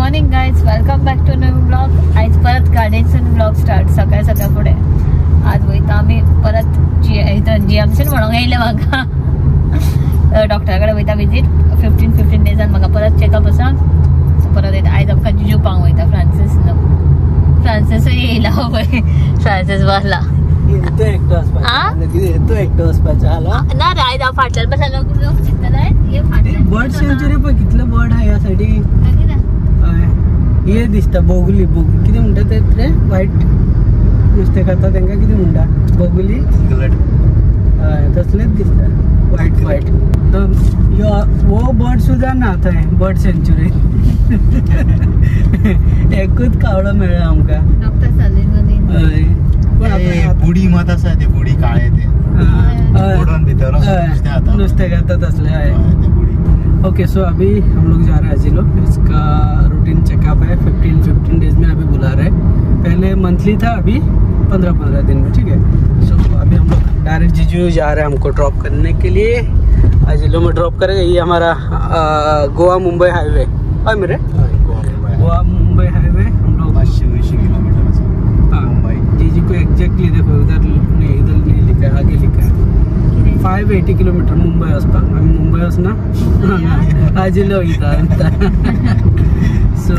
Morning guys, welcome back to new blog. आयज परत गार्डनसून blog start सकाळ सकाळ फुडें. आज वयता आमी परत जी एमसीन म्हणूंक येयलें म्हाका. डॉक्टरा कडेन वयता विजीट. 15 डेजान म्हाका परत चॅकअप आसा. सो परत वयता. आयज आमकां जिजू पावंक वयता. फ्रांसीस फ्रांसीसूय येयला पळय. फ्रांसीस बसला. ना रे, आयज हांव फाटल्यान बसला. लोक चिंतता बर्ड सेंचुरी पळय कितले बर्ड आहा ह्या सायडीन. हे दिसता बोगुली. बोगुली कितें म्हणटा ते वायट नुस्तें खाता तांकां कितें म्हणटा? बोगुली. हय, तसलेच दिसता वायट वायट. तो हो बर्ड सुद्दां ना थंय बर्ड सेंचुरी. एकूच कावळो मेळ्ळो आमकां. हय, बुडी मत आसा ते बुडी काळे ते भितर नुस्तें खाता तसले. हय. ओके, सो अभी हम लोग जा रहे हैं अजिलो. इसका रूटीन चेकअप है. 15 डेज में अभी बुला रहे हैं. पहले मंथली था, अभी 15-15 दिन में. ठीक है. सो अभी हम लोग डायरेक्ट जीजू जा रहे हैं हमको ड्रॉप करने के लिए. अजिलो में ड्रॉप करेगा. ये हमारा गोवा मुंबई हाईवे. और मेरे गोवा मुंबई हाईवे हम लोग 580 किलोमीटर. हाँ, जीजू को एग्जैक्टली देखो, इधर नहीं, इधर नहीं लिखा है, आगे लिखा है 580 किलोमीटर मुंबई वचपाक. आमी मुंबय वचना, आजिलो वयता. सो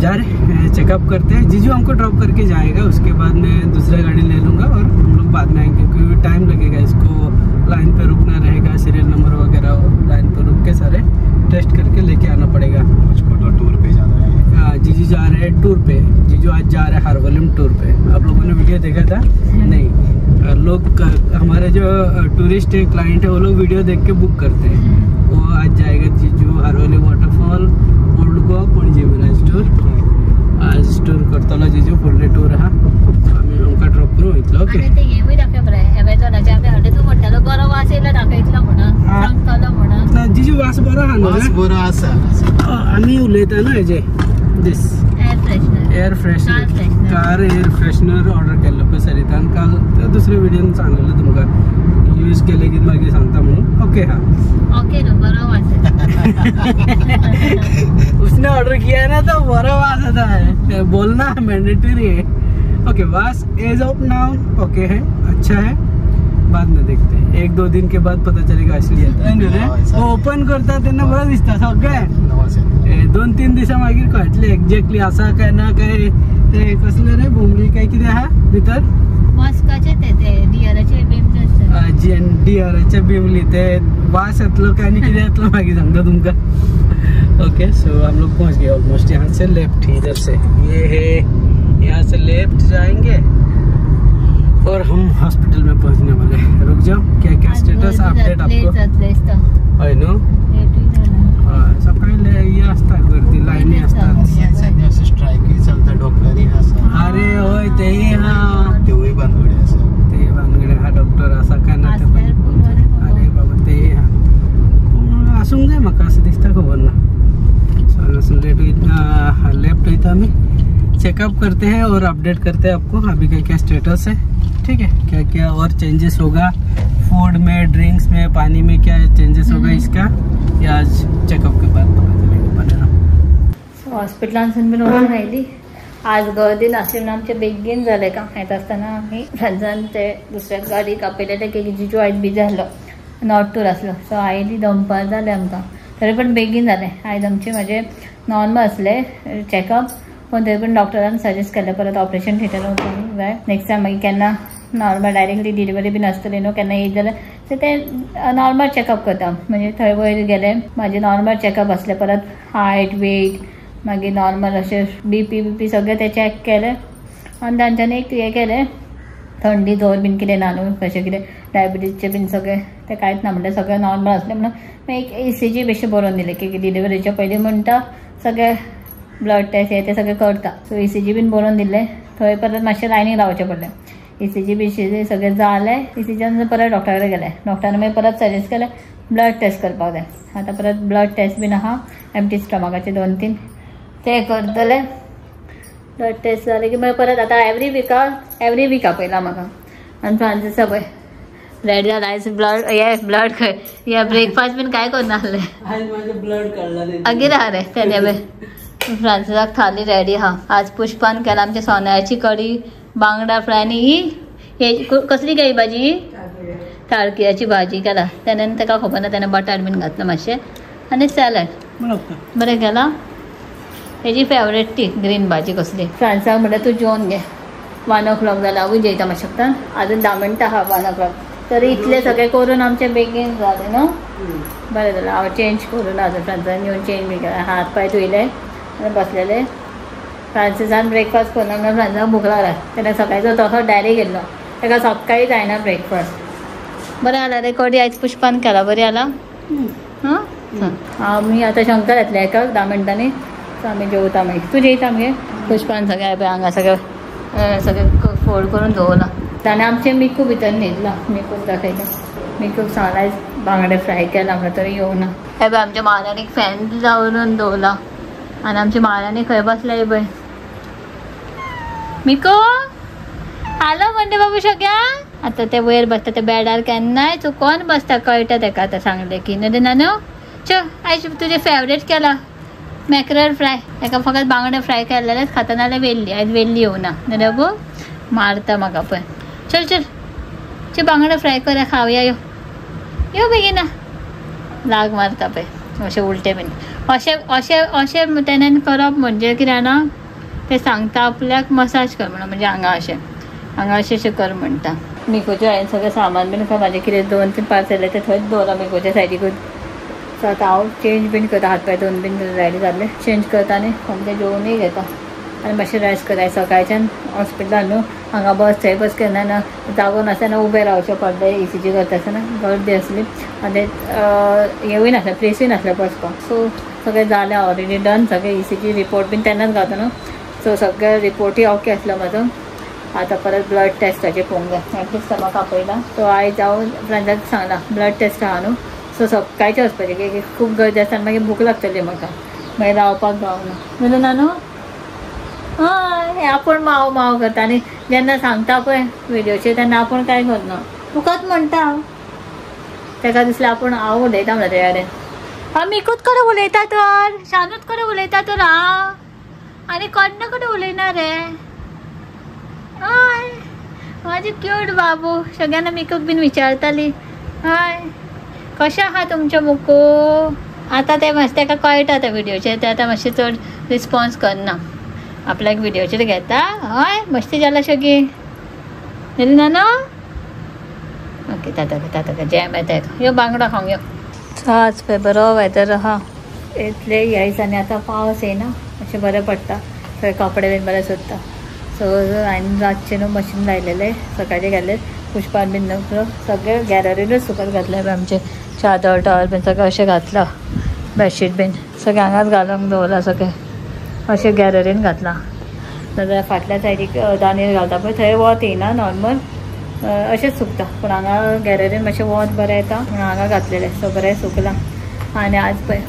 जा रहे, चेकअप करते हैं. जीजू हमको ड्रॉप करके जाएगा, उसके बाद मैं दूसरा गाड़ी ले लूँगा और हम लोग बाद में आएंगे, क्योंकि टाइम लगेगा इसको. लाइन पे रुकना रहेगा, सीरियल नंबर वगैरह लाइन पे रुक के सारे टेस्ट करके लेके आना पड़ेगा. मुझको तो टूर पे जाना है. हाँ, जीजू जा रहे हैं टूर पे. जीजू आज जा रहे हैं हारवलिम टूर पे. आप लोगों ने वीडियो देखा था? नहीं, लोग हमारे जो टूरिस्ट है, क्लाइंट है, वो लोग वीडियो देख के बुक करते हैं. वो आज जाएगा जीजू हारवली वॉटरफॉल, ओल्ड गोवा, पणजी मिराज टूर. आज टूर करतलो जीजू, फुल डे टूर आहा. आमी आमकां ड्रॉप करूं वयतलो. ओके, जीजू वास बरो आहा न्हू? बरो आसा. आमी उलयता न्हू हेजे this air freshener, car air freshener order केल्लो पळय सरितान. काल दुसऱ्या व्हिडियोन सांगलेलो तुमकां, यूज केले की मागीर सांगता म्हणून. ओके, हाँ ओके न्हू, बरो वास. उसने ऑर्डर किया है ना, तो बरो वास आता है, बोलना मैंडेटरी है. ओके, वास एज ऑफ now okay है, अच्छा है. बाद में देखते हैं, 1-2 दिन के बाद पता चलेगा असलियत. ओपन करता तेन्ना बरें दिसता सगळें. 2-3 दिसां मागीर कळटलें एक्झॅक्टली आसा काय ना. काय ते कसले रे बोंबली काय कितें आहा भितर? मस्काचे ते डियराचे बिमले. डियराचे बिमली. ते वास येतलो काय आनी कितें येतलो मागीर सांगता तुमकां. ओके, सो हम लोग पहुंच गए ऑलमोस्ट. यहाँ से लेफ्ट, इधर से ये है, यहाँ से लेफ्ट जाएंगे और हम हॉस्पिटल में पहुंचने वाले हैं. रुक जाओ, क्या क्या स्टेटस अपडेट आपको. हय न्हू, सकाळी हे आसता गर्दी, लायनी आसता. स्ट्रायकूय चलता, डॉक्टरूय आसा. अरे हय, तेय आहा, तेवूय बानगडे आसा. ते बानगडे आहा, डॉक्टर आसा काय ना ते. अरे बाबा, तेय आहा, पूण आसूंक जाय म्हाका अशें दिसता, खबर ना. सो हांगासून लेट वयता, लेफ्ट वयता आमी. चेकअप करते हैं और अपडेट करते हैं आपको अभी क्या क्या स्टेटस है. ठीक है, क्या क्या और चेंजेस होगा फूड में, ड्रिंक्स में, पानी में क्या चेंजेस होगा इसका, ये आज चेकअप के बाद पता चलेगा. बने रहो. सो हॉस्पिटलांसून बीन वचून आयली. आज गर्दी नासली म्हणून आमचें बेगीन जालें काम. येता आसतना आमी फ्रेंड्सान ते दुसऱ्या गाडयेक आपयलेले की जिजू आयज बिजी आसलो, नॉर्थ टूर आसलो. सो आयली दनपार जालें आमकां, तरी पण बेगीन जालें. आयज आमचें म्हाजें नॉर्मल आसलें चॅकअप, पूण तरी पण डॉक्टरान सजेस्ट केलें परत ऑपरेशन थिएटर वचूंक जाय नेक्स्ट टायम. मागीर केन्ना नॉर्मल डायरेक्टली डिलिव्हरी बीन आसतली न्हू, केन्ना येयत जाल्यार सो ते नॉर्मल चॅकअप करता. म्हणजे थंय वयर गेले, म्हाजें नॉर्मल चॅकअप आसलें, परत हायट वेट, मागीर नॉर्मल अशें बीपी बीपी सगळें ते चॅक केलें. आनी तांच्यांनी एक हें केलें, थंडी जोर बीन कितें ना न्हू, कशें कितें डायबिटीजचें बीन सगळें तें कांयच ना, म्हणल्यार सगळें नॉर्मल आसलें. म्हणून मागीर एक ECG बेश्टें बरोवन दिलें की डिलिव्हरीच्या पयलीं म्हणटा सगळें ब्लड टेस्ट हे ते सगळें करता. सो ECG बीन बरोवन दिलें. थंय परत मातशें लायनीक रावचें पडलें. ECG बीसीजी सगळें जालें. ECG परत डॉक्टरा कडेन गेलें. डॉक्टरान मागीर परत सजेस्ट केलें ब्लड टेस्ट करपाक जाय. आतां परत ब्लड टेस्ट बीन आहा, एम्प्टी स्टमकाचे 2-3 ते करतले. ब्लड टेस्ट जाले की मागीर परत आतां एवरी विका आपयला म्हाका. आनी फ्रांसीसा पळय रेडी जाला आयज ब्लड हे ब्लड खंय हे ब्रेकफास्ट बीन काय करून आसलें आयज म्हाजें ब्लड काडला अगीर आहा रे तेन्ना पळय फ्रांसीसाक थाली रेडी आहा. आज पुष्पान केला आमच्या सोन्याची कडी, बांगडा फ्राय आनी ही कसली केली भाजी, ताळकिळ्याची भाजी केला. तेन्ना ताका खबर ना, तेन्ना बटाट बीन घातला मातशें आनी सॅलड बरें केला. हेजी फेवरेट ती ग्रीन भाजी कसली. फ्रांसाक म्हणल्यार तूं जेवन घे. 1 o'clock जाल्यार हांवूय जेयता मातशें शकता. आजून 10 मिनटां आहा 1 o'clock. तरी इतलें सगळें करून आमचें बेगीन जालें न्हू, बरें जालें. हांव चेंज करून आजून फ्रांसान येवन चेंज बी केलें, हात पांय धुयले आनी बसलेले. फ्रांसीसान ब्रेकफास्ट करून म्हणल्यार फ्रांसाक भूक लागला. तेन्ना सकाळचो तसो डायरेक्ट येयल्लो, ताका सकाळी जायना ब्रेकफास्ट. बरें जाला रे कडी आयज पुष्पान केला, बरी जाला. हां आमी आतां शंकर येतले एकाक 10 मिनटांनी. सो आमी जेवता मागीर. तूं जेयता मगे? पुष्पान सगळें पळय हांगा सगळें सगळें फोल्ड करून दवरलां. आनी आमचें मिकू भितर न्हिदलां. मिकूक दाखयता. मिकूक सांगलां आयज बांगडे फ्राय केला म्हणल्यार तरी येवना. हे पळय आमच्या महाराणीक फॅन लावन दवरला आनी आमची महाराणी खंय बसल्या हे पळय. मिकू हॅलो म्हणटे बाबू सगळ्या. आतां ते वयर बसता ते बेडार केन्नाय चुकोन बसता, कळटा तेका आतां सांगलें की न्हू नानू. चल आयज तुजें फेवरेट केला मॅकरल फ्राय. ताका फकत बांगडे फ्राय केलेलेच खाता, नाल्यार वेल्ली. आयज वेल्ली येवना न्हू बाबू, मारता म्हाका पळय. चल चल चल बांगडे फ्राय कर खावया, यो यो बेगीन. लाग मारता पळय अशें उलटें बीन. अशें अशें अशें तेणेन करप म्हणजे कितें जाणा, ते सांगता आपल्याक मसाज कर म्हणून, म्हणजे हांगा अशें हांगा अशें अशें कर म्हणटा. मिकोचें हांवें सगळें सामान बीन म्हाजें कितें 2-3 पार्सल ते थंयच दवरलां मिकोच्या सायडीकूच. सो आतां हांव चेंज बीन करता, हात पांय धुवन बीन रेडी जाल्लें, चेंज करता आनी सामकें जेवणूय घेता आनी मातशें रेस्ट करता. सकाळच्यान हॉस्पिटलान न्हू हांगा बस थंय बस केन्ना ना जागो नासतना उबें रावचें पडलें. ECG करता आसतना गर्दी आसली आनी हेवूय नासलें, प्लेसूय नासलें बसपाक. सो सगळें जालें ऑलरेडी डन, सगळें ECG report बीन तेन्नाच घातलो न्हू. सो सगळे रिपोर्टूय ओके आसलो म्हाजो. आतां परत ब्लड टेस्टाचें पळोवंक जाय, एटलिस्ट म्हाका आपयला. सो आयज हांव फ्रेंडाक सांगलां ब्लड टेस्ट आहा न्हू, सो सकाळचें वचपाचें की खूब गर्दी आसता आनी मागीर भूक लागतली म्हाका, मागीर रावपाक गावना. म्हणून नानू हय हे आपूण माव माव करता आनी जेन्ना सांगता पळय व्हिडियोचेर तेन्ना आपूण कांय करना, तुकाच म्हणटा हांव. ताका दिसलें आपूण हांव उलयता म्हणल्यार तेज्या कडेन. हांव मिकूच कडेन उलयता तर, शानूच कडेन उलयता तर हांव आनी कोण्णा कडेन उलयना रे. हय म्हाजी क्यूट बाबू, सगळ्यांना मिकूक बीन विचारताली हय कशें आहा तुमचें मुकू. आतां तें मातशें ताका कळटा त्या व्हिडियोचेर, तें आतां मातशें चड रिस्पोन्स करना, आपल्याक व्हिडियोचेर घेता. हय मस्ती जाला शगी ना न्हू. ओके ताता ताता जॅम येता यो बांगडो खावंक यो. आज पळय बरो वेदर आहा, इतले ह्या दिसांनी आतां पावस येयना अशें बरें पडटा, सगळे कपडे बीन बरें सोदता. सो हांवें रातचें न्हू मशीन लायलेलें, सकाळचें घातलें पुष्पान बीन सगळें गॅलरीनूच सुकत घातलें आमचें चादर टॉवेल बीन सगळें अशें घातलां, बेडशीट बीन सगळें हांगाच घालूंक दवरलां, सगळें अशें गॅलरीन घातलां. नाजाल्यार फाटल्या सायडीक दांडेर घालता पळय थंय वत येयना नॉर्मल अशेंच सुकता, पूण हांगा गॅलरीन मातशें वत बरें येता म्हणून हांगा घातलेलें. सो बरें सुकलां. आनी आज पळय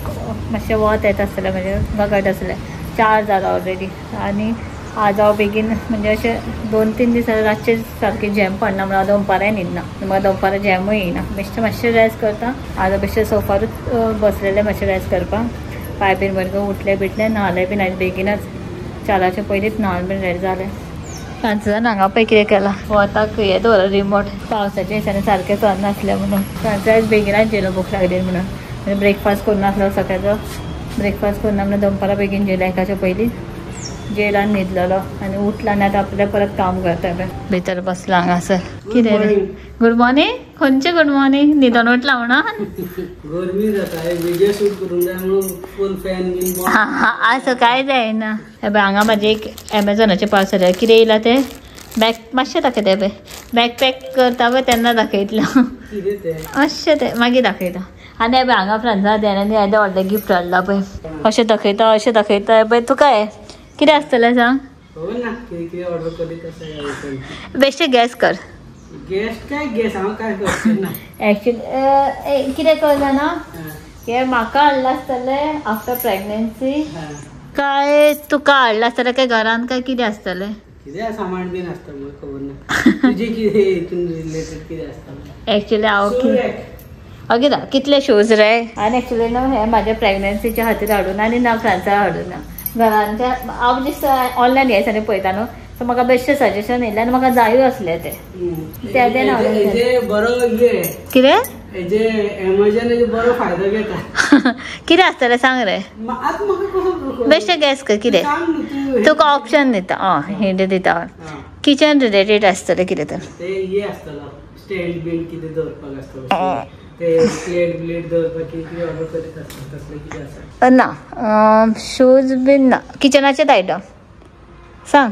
मातशें वत येता आसतलें, म्हणजे गगट आसलें. 4 जालां ऑलरेडी. आनी आज हांव बेगीन म्हणजे अशें 2-3 दीस रातचे सारकें झेम पडना म्हणून हांव दनपाराय न्हिदना, म्हाका दनपारां झेमूय येयना. बेश्टें मातशें रेस्ट करता. आज बेश्टें सोफारूच बसलेलें मातशें रेस्ट करपाक, पांय बीन बरें करून उठलें बिटलें, न्हालें बीन आयज बेगीनच 4च्या पयलींच न्हावन बीन रेडी जालें. फ्रांसीसान हांगा पळय कितें केलां, वताक हें दवरलां रिमोट, पावसाच्या दिसांनी सारकें चलनासलें म्हणून. फ्रांसीस आयज बेगिनाच जेयलो भूक लागली म्हणून, म्हणजे ब्रेकफास्ट करून नासलो सकाळचो, ब्रेकफास्ट करून म्हणून दनपारां बेगीन जेयलो एकाच्या पयलीं, जेयला न्हिदलेलो आनी उठला आनी आतां आपलें परत काम करता. भितर बसला हांगासर. कितें रे गुड मॉर्निंग? खंयचें गुड मॉर्निंग? न्हिदोन उठला म्हणून गरमी जाता, व्हिडिओ शूट करूंक जाय म्हणून फूल फॅन बीन. हां हां आज कांय जायना. हे पळय हांगा म्हाजें एक एमेझॉनाचें पार्सल आयलें, कितें येयलां तें बॅग मातशें दाखयता पळय, बॅग पॅक करता पळय तेन्ना दाखयतलें अशें तें मागीर दाखयता. आनी हे पळय हांगा फ्रांसा तेन्ना येदें व्हडलें गिफ्ट हाडलां पळय, अशें दाखयता अशें दाखयता. पळय तुका हें कितें आसतलें सांग? बेश्टें गॅस कर. एक्चुअली कितें कर जाणा, हें म्हाका हाडलां आसतलें आफ्टर प्रेग्नन्सी, काय तुका हाडलां आसतलें काय घरान काय कितें आसतलें? कितें सामान बीन आसता म्हाका खबर ना. तुजी कितें हितून रिलेटेड कितें आसता? एक्चुअली हांव ओके दा कितले शूज रे. आनी एक्चुअली न्हू हे म्हाज्या प्रेग्नन्सीच्या खातीर हाडूना आनी ना फ्रांसा हाडूना. घरांच्या हांव जस्ट ऑनलायन हे दिसांनी पळयता न्हू, सो म्हाका बेश्टें सजेशन येयलें आनी म्हाका जायूय आसलें तें. तें बरो कितें एमेझॉन बरो फायदो घेता. कितें आसतलें सांग रे, बेश्टें गॅस कर कितें तुका ऑप्शन दिता. हय हिंट दिता, किचन रिलेटेड आसतलें कितें तर. स्टँड बीन कितें दवरपाक आसता, ते प्लेट ब्लेट दवरपाक कितें ऑर्डर करीत आसता तसलें कितें आसा? ना शूज बीन ना, किचनाचेच आयटम सांग.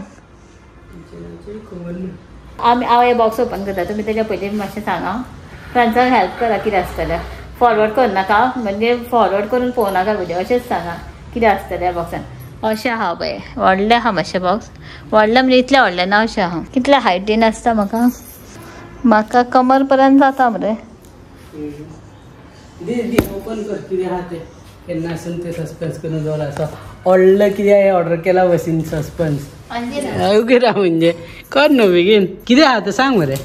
आमी हांव हे बॉक्स ओपन करता, तुमी तेच्या पयलीं मातशें सांगा फ्रेंड्सांक हेल्प करा कितें आसतलें. फॉरवर्ड करनाका, म्हणजे फॉरवर्ड करून पळोवनाका व्हिडियो, अशेंच सांगा कितें आसतलें ह्या बॉक्सान. अशें आहा पळय, व्हडलें आहा मातशें बॉक्स, व्हडलें म्हणजे इतलें व्हडलें ना, अशें आहा. कितलें हायटीन आसता म्हाका, म्हाका कमर पर्यंत जाता मरे. दी ओपन कर कितें आहा तें, केन्ना आसून तें सस्पेन्स करून दवरला. असो व्हडलें कितें ऑर्डर केला बसीन सस्पेन्स ओके म्हणजे कर न्हू बेगीन. कितें आहा तें सांग मरे.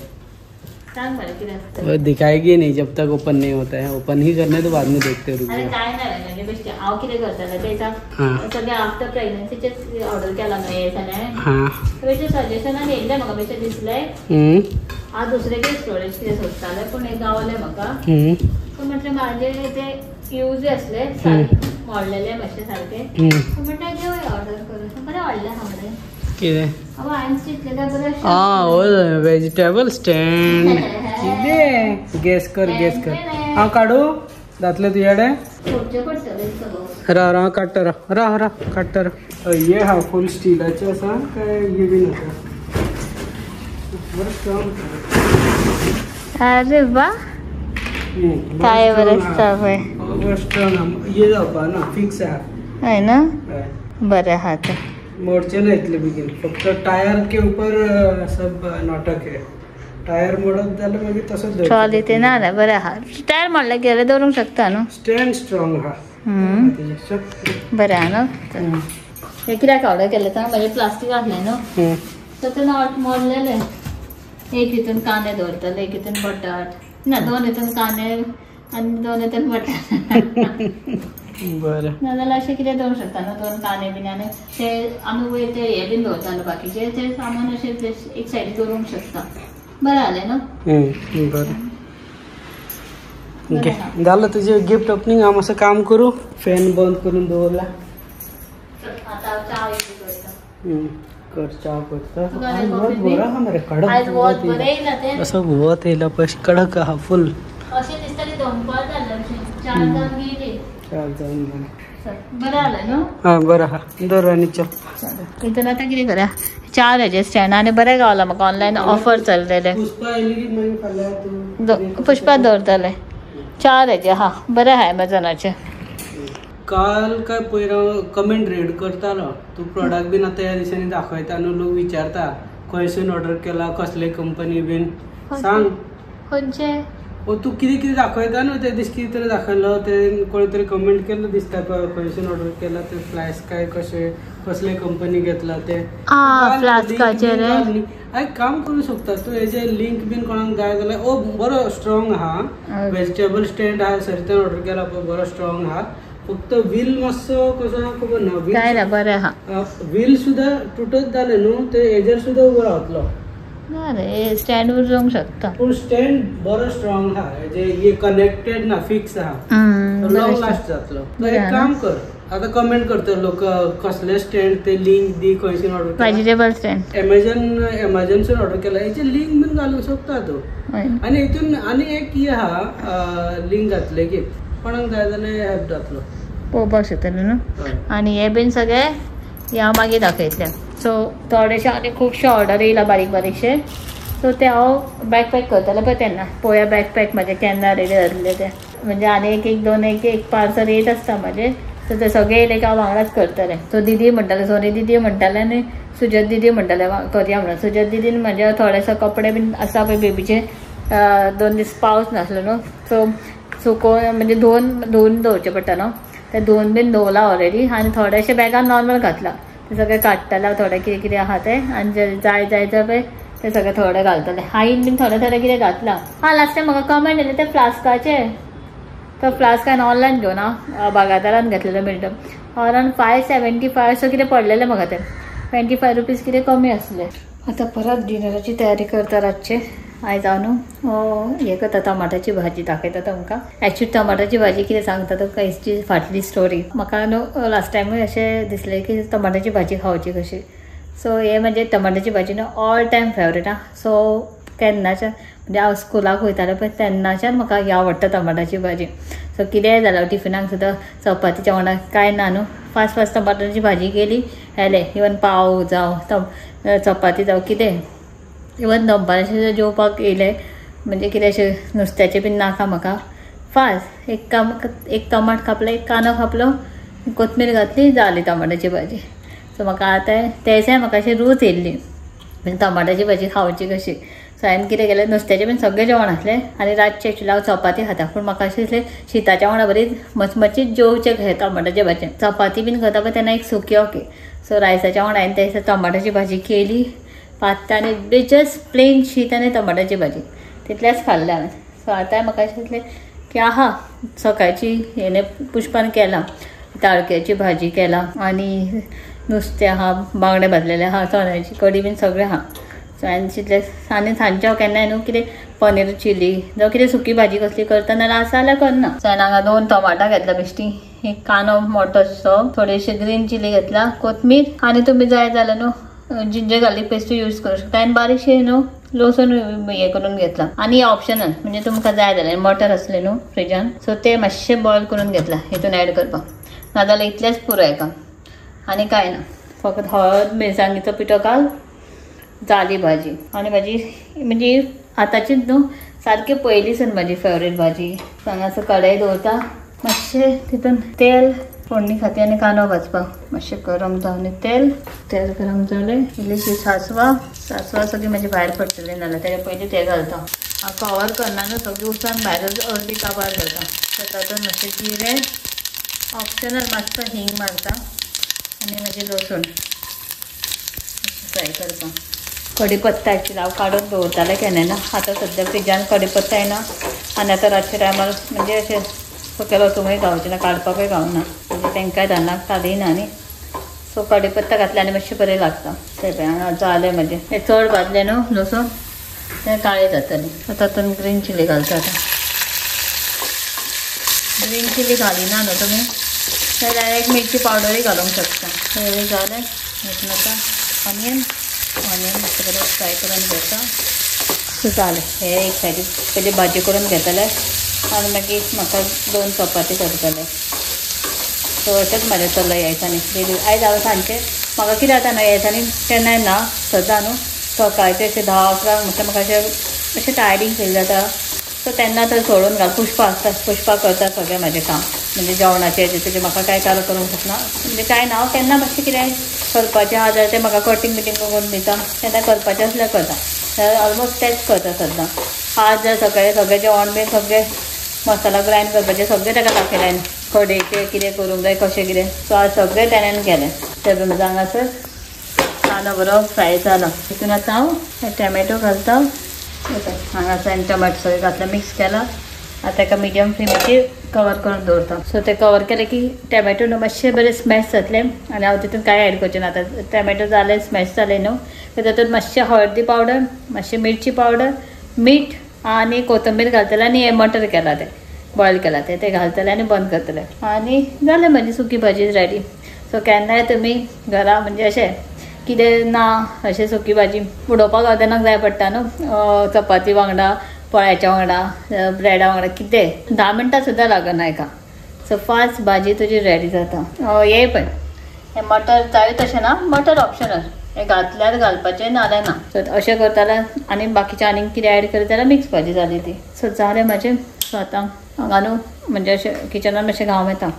वो दिखाएगी नहीं जब तक ओपन नहीं होता है. ओपन ही करने तो बाद में देखते रुक. काय ना म्हणजे बेश्टें हांव कितें करतालें तें सगळें आफ्टर प्रेग्नन्सीचेच ऑर्डर केला न्हू हे सगळें. बेश्टें सजेशनान येयल्लें म्हाका, बेश्टें दिसलें. हांव दुसरे कितें स्टोरेज कितें सोदतालें पूण हें गावलें म्हाका. सो म्हटलें म्हाजे ते यूजय आसले मोडलेले मातशे सारके, सो म्हटलें घेवया ऑर्डर करून. बरें व्हडलें आहा मरे. कितें हांवें वेजिटेबल स्टँड कितें गॅस कर, गॅस कर. हांव काडू जातलें तुजे कडेन? राव राव काडटा, राव राव राव काडटा राव. हे आहा फूल स्टिलाचें आसा काय हे बीन आसा? बरें स्ट्रॉंग. अरे वा काय बरें आसता पळय, बरें स्ट्रॉंग आहा, हे जावपा ना फिक्स आहा. हय ना, बरें आहा तें, मोडचे ना इतले बेगीन. फक्त टायर के ऊपर सब नाटक है, टायर मोडत जाल्यार मागीर तसोच ट्रॉली ते ना जाल्यार बरें आहा. टायर मोडले गेल्यार दवरूंक शकता न्हू. स्टँड स्ट्रॉंग आहा, बरें आहा न्हू. हें कित्याक ऑर्डर केलें सांग, म्हाजें प्लास्टीक आसलें न्हू, सो तें मोडलेलें. एक हितून कांदे दवरतले, एक हितून बटाट ना, दोन हितून कांदे आनी दोन हितून बटाट. बरें नाजाल्यार अशें कितें दवरूंक शकता न्हू, दोन कांदे बीन आनी ते आमी वयर ते हे बीन दवरता न्हू बाकीचे, ते सामान अशें एक सायडीन दवरूंक शकता. बरें जालें न्हू. बरें ओके जालें तुजें गिफ्ट ओपनींग. हांव मातसो काम करूं, फॅन बंद करून दवरला. आतां हांव च्या कर, च्या करता. बरो आहा मरे, कडक असो वत येयला पळय, कडक आहा फूल. अशें दिसता की दनपार जालें, 4 जावन गेली. 4 जावन गेली. बरें जालें न्हू. हां बरें आहा, दवर आनी चल. तितून आतां कितें करा, 4 हेजे स्टँड आनी बरें गावलां म्हाका, ऑनलायन ऑफर चललेलें. पुष्पा येयली की मागीर फाल्यां तूं पुष्पा दवरतलें. 4 हेजे आहा, बरें आहा एमेझॉनाचें. काल काय पयर हांव कमेंट रीड करतालो, तूं प्रोडक्ट बीन आतां ह्या दिसांनी दाखयता न्हू, लोक विचारता खंयसून ऑर्डर केला, कसले कंपनी बीन सांग. खंयचे तूं कितें कितें दाखयता न्हू, ते दीस कितें तरी दाखयलो, ते कोणी तरी कमेंट केल्लो दिसता खंयसून ऑर्डर केला ते फ्लास्क काय कशें कसले कंपनी घेतला ते. फ्लास्काचेर एक काम करूं शकता तूं, हेजे लिंक बीन कोणाक जाय जाल्यार. ओ बरो स्ट्रॉंग आहा, वेजिटेबल स्टँड आहा, सरितान ऑर्डर केला पळय, बरो स्ट्रॉंग आहा. फक्त व्हील मातसो कसो आहा खबर ना, काय ना बरें आहा. व्हील सुद्दां तुटत जालें न्हू ते हेजेर सुद्दां उबो रावतलो. ना रे स्टँड वर जावंक शकता, पूण स्टँड बरो स्ट्रॉंग आहा, हेजे हे कनेक्टेड ना, फिक्स आहा, लॉंग लास्ट जातलो. एक काम कर, आतां कमेंट करता लोक कसले स्टँड ते लिंक दी खंयसून ऑर्डर केला. वेजिटेबल स्टँड एमेझॉनसून ऑर्डर केला, हेचे लिंक बीन घालूंक शकता तूं. आनी हितून आनी एक हे आहा लिंक घातले की कोणाक जाय जाल्यार हेल्प जातलो, पळोवपाक शकतलें न्हू. आनी हे बीन सगळे हे हांव मागीर दाखयतलें. सो थोडेशे आनी खुबशे ऑर्डर येयला बारीक बारीकशे, सो ते हांव बॅकपॅक करतलें पळय तेन्ना. पळोवया बॅकपॅक म्हाजें केन्ना रेडी जातलें तें. म्हणजे आनी एक एक दोन एक एक पार्सल येत आसता म्हाजें, सो ते सगळे येयले की हांव वांगडाच करतलें. सो दिदी म्हणटालें, सोनी दिदी म्हणटालें आनी सुजत दिदी म्हणटालें करया म्हणून. सुजत दिदीन म्हाजे थोडेशे कपडे बीन आसा पळय बेबीचे, 2 दीस पावस नासलो न्हू, सो सुकोवन म्हणजे धुवन दवरचें पडटा न्हू, ते धुवन बीन दवरला ऑलरेडी. आनी थोडेशे बॅगान नॉर्मल घातला, ते सगळें काडटलें थोडें कितें कितें आहा तें आनी जे जाय जाय जाय पळय ते सगळें थोडें घालतलें. आईन बीन थोडें थोडें कितें घातलां. हां लास्ट टायम म्हाका कमेंट येयले ते फ्लास्काचे, तो फ्लास्क हांवें ऑनलायन घेवना बागायतदारान घेतलेलो मेळटा अरावंड 575 असो कितें पडलेलें म्हाका तें 25 रुपीज कितें कमी आसलें. आतां परत डिनराची तयारी करता रातचे. आयज हांव न्हू हें करता टमाटाची भाजी दाखयता तुमकां. एक्चुली टमाटाची भाजी कितें सांगता तुमकां हेची फाटली स्टोरी. म्हाका न्हू लास्ट टायमूय अशें दिसलें की टमाटाची भाजी खावची कशी. सो हे म्हणजे टमाटाची भाजी न्हू ऑल टायम फेवरेट आं. सो केन्नाच्यान म्हणजे हांव स्कुलाक वयतालें पळय तेन्नाच्यान म्हाका ही आवडटा टमाटाची भाजी. सो कितेंय जाल्यार टिफिनाक सुद्दां चपातीच्या वांगडा कांय ना न्हू फास्ट फास्ट टमाटाची भाजी केली हेलें इवन पाव जावं चपाती जावं कितें इवन दनपाराचें जेवपाक येयलें म्हणजे कितें अशें नुस्त्याचें बीन नाका म्हाका. फास्ट एक टमाट कापलो, एक कांदो कापलो, कोथमीर घातली, जाली टमाटाची भाजी. सो म्हाका आतां तें म्हाका अशें रूच येयल्ली म्हणजे टमाटाची भाजी खावची कशी. सो हांवें कितें केलें नुस्त्याचें बीन सगळें जेवण आसलें आनी रातचें एक्चुली हांव चपाती खाता पूण म्हाका अशें दिसलें शिताच्या वांगडा बरी मचमचीत जेवचें कशें टमाटाचे भाजी. चपाती बीन खाता पळय तेन्ना एक सुकी ओके. सो रायसाच्या वांगडा हांवें त्या दिसा टमाटाची भाजी केली पात्ता आनी जस्ट प्लेन शीत आनी टमाटाची भाजी तितलेंच खाल्लें हांवें. सो आतां म्हाका अशें दिसलें की आहा सकाळची हेणे पुष्पान केलां ताळक्याची भाजी केला आनी नुस्तें आहा, बांगडे भाजलेले आहा, चण्याची कडी बीन सगळें आहा. सो हांवें चिंतलें आनी सांजचें हांव केन्नाय न्हू कितें पनीर चिली जावं कितें सुकी भाजी कसली करता नाल्यार आसा जाल्यार करना. सो हांवें हांगा 2 टमाटां घेतला बेश्टी, एक कांदो मोटो असो, थोडीशी ग्रीन चिली घेतला, कोथमीर आनी तुमी जाय जाल्यार न्हू जिंजर गार्लीक पेस्टूय यूज करूं शकता. आनी बारीकशें न्हू लसूण हें करून घेतला. आनी ऑप्शनल म्हणजे तुमकां जाय जाल्यार मटर आसलें न्हू फ्रिजान सो ते मातशें बॉयल करून घेतला हितून एड करपाक, नाजाल्यार इतलेंच पुरो हेका आनी कांय ना. फकत हळद मिरसांगेचो पिठो घाल, जाली भाजी. आनी भाजी म्हणजे आतांचीच न्हू सारकी पयलींसून म्हाजी फेवरेट भाजी. हांगासर कढई दवरता, मातशें तितून तेल फोडणी खाती आनी कांदो भाजपाक मातशें गरम जावन तेल तेल गरम जालें इल्लीशी सासवां, सासवां सगळीं म्हाजी भायर पडटली नाल्यार तेजे पयलीं तेल घालता. हांव कवर करना न्हू सगळीं उसान भायर अर्दी काबार जाता. तातूंत मातशें जिरें ऑप्शनल मातसो हिंग मारता आनी मागीर लसूण फ्राय करपाक. कडीपत्ता एक्चुली हांव काडून दवरतालें केन्ना ना, आतां सद्या फ्रिजान कडीपत्ता येना आनी आतां रातच्या टायमार म्हणजे अशें सकयल वचूंकय गावचें ना, काडपाकूय गावना म्हणजे तांकांय धानाक काडीना न्ही. सो कडीपत्ता घातले आनी मातशें बरें लागता. तें पळय हांगा जालें म्हजें. हें चड भाजलें न्हू लसूण तें काळें जातलें. तातूंत ग्रीन चिली घालता. आतां ग्रीन चिली घालिना न्हू तुमी ते डायरेक्ट मिरची पावडरूय घालूंक शकता. हें जालें. हितून आतां ऑनियन ऑनियन मातशें बरें फ्राय करून घेता. सो जालें. हें एक सायडीक पयलीं भाजी करून घेतलें आनी मागीर म्हाका 2 चपाती करतले. सो अशेंच म्हाजें चल्लां ह्या दिसांनी डेली. आयज हांव सांजचें म्हाका कितें जाता न्हू ह्या दिसांनी केन्नाय ना सदां न्हू सकाळचें अशें 10-11 म्हटल्यार म्हाका अशें अशें टायरींग फील जाता. सो तेन्ना तर सोडून घाल. पुष्पा आसता, पुष्पा करता सगळें म्हाजें काम म्हणजे जेवणाचें हेजें तेजें म्हाका कांय चालू करूंक शकना म्हणजे कांय ना. हांव केन्ना मातशें कितें करपाचें आहा जाल्यार तें म्हाका कटींग बिटींग करून दिता, तेन्ना करपाचें आसल्यार करता. ऑलमोस्ट तेंच करता सद्दां. आज जर सकाळीं सगळें जेवण बीन सगळें मसाला ग्रायंड करपाचें सगळें ताका दाखयलें, कडेचें कितें करूंक जाय कशें कितें. सो आज सगळें तेणेन केलें. तें म्हजो हांगासर कांदो बरो फ्राय जालो. तितून आतां हांव टॅमॅटो घालता. हांगासर हांवें टमाटो सगळें घातलें, मिक्स केलां. आतां ताका मिडियम फ्लेमीचेर कवर करून दवरता. सो ते कवर केलें की टॅमॅटो न्हू मातशें बरें स्मॅश जातलें आनी हांव तितून कांय एड करचें ना. आतां टॅमॅटो जालें स्मॅश जालें न्हू तातूंत मातशें हळदी पावडर, मातशें मिरची पावडर, मीठ आनी कोथंबीर घालतलें आनी हें मटर केलां तें बॉयल केलां तें तें घालतलें आनी बंद करतलें आनी जालें म्हजी सुकी भाजी रेडी. सो केन्नाय तुमी घरा म्हणजे अशें कितें ना अशें सुकी भाजी उडोवपाक गावता तेन्ना जाय पडटा न्हू चपाती वांगडा, पोळ्याच्या वांगडा, ब्रेडा वांगडा कितें 10 मिनटां सुद्दां लागना हेका. सो फास्ट भाजी तुजी रेडी जाता. हे पळय हें मटर जाय तशें ना, मटर ऑप्शनल, हें घातल्यार घालपाचें नाल्यार ना. सो अशें करताल्यार आनी बाकीचें आनीक कितें एड करीत जाल्यार मिक्स भाजी जाली ती. सो जालें म्हाजें. सो आतां हांगा न्हू म्हणजे अशें किचनान मातशें घाम येता.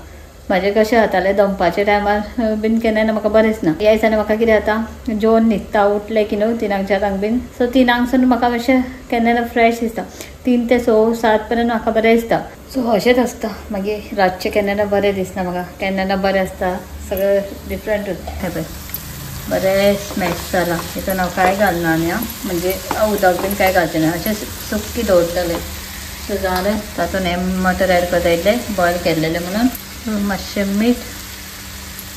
म्हाजें कशें जातालें दनपारच्या टायमार बीन केन्ना म्हाका बरेंच ना. ह्या दिसांनी म्हाका कितें जाता जेवन न्हिदता उठलें की न्हू 3-4 बीन. सो 3 म्हाका मातशें केन्ना फ्रेश दिसता. 3 ते 6-7 पर्यंत म्हाका बरें दिसता. सो अशेंच आसता. मागीर रातचें केन्ना बरें दिसना म्हाका, केन्ना बरें आसता, सगळें डिफरंट उरता. हें पळय बरें स्मॅश जालां. हितून हांव कांय घालना न्ही, म्हणजे उदक बीन कांय घालचें ना, अशें सुकी दवरतलें. सो जालें. तातूंत हें मटर एड करता, इल्लें बॉयल केल्लेलें म्हणून. मातशें मीठ,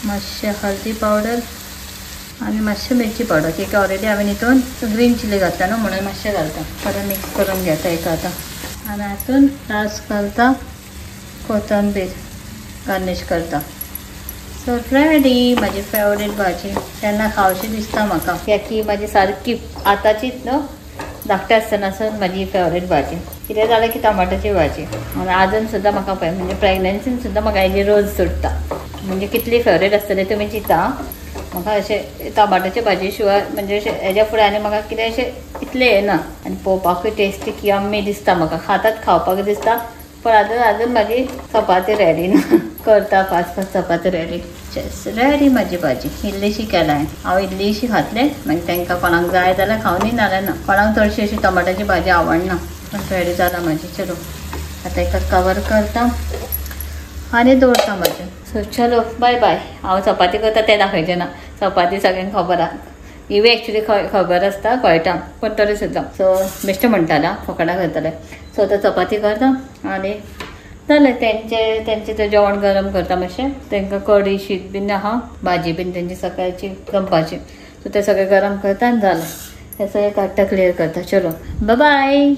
मातशें हळदी पावडर आनी मातशें मिरची पावडर, कित्याक ऑलरेडी हांवें हितून ग्रीन चिली घातला न्हू म्हणून मातशें घालता. बरें मिक्स करून घेता एका आतां. आनी हातून लास्ट घालता कोथंबीर, गार्नीश करता. सो रेडी म्हाजी फेवरेट भाजी. तेन्ना खावशी दिसता म्हाका, कित्याक की म्हाजी सारकी आतांचीच न्हू धाकटें आसतना सावन म्हाजी फेवरेट भाजी. कितें जालें की टमाट्याची भाजी. आनी आजून सुद्दां म्हाका पळय म्हणजे प्रेग्नन्सीन सुद्दां म्हाका हेजी रोज सुट्टा. म्हणजे कितली फेवरेट आसतली तुमी चिंता. म्हाका अशें टमाट्याचे भाजी शिवाय म्हणजे अशें हेज्या फुडें आनी म्हाका कितें अशें इतलें येना. आनी पळोवपाकूय टेस्टी यम्मी दिसता म्हाका, खातात खावपाक दिसता. पण आजून आजून म्हाजी चपाती रेडी ना, करता फास्ट फास्ट चपाती रेडी. रेडी म्हाजी भाजी. इल्लीशी केला हांव, इल्लीशी खातलें. मागीर तांकां कोणाक जाय जाल्यार खावनी, नाल्यार ना. कोणाक चडशी अशी टमाट्याची भाजी आवडना. पण रेडी जाला म्हाजी. चलो आतां एका कवर करता आनी दवरता म्हाजें. सो चलो बाय बाय. हांव चपाती करता तें दाखयचें ना, चपाती सगळ्यांक खबर आहा. इवे एक्चुली खबर आसता, कळटा, पण तरी सुद्दां. सो बेश्टें म्हणटालें फकडां करतलें. सो आतां चपाती करता आनी जालें. तेंचे तेंचें तें जेवण गरम करता मातशें. तांकां कडी शीत बीन आहा, भाजी बीन तेंची सकाळची दनपारची. सो तें सगळें गरम करता आनी जालें. हें सगळें काडटा, क्लियर करता. चलो बाय.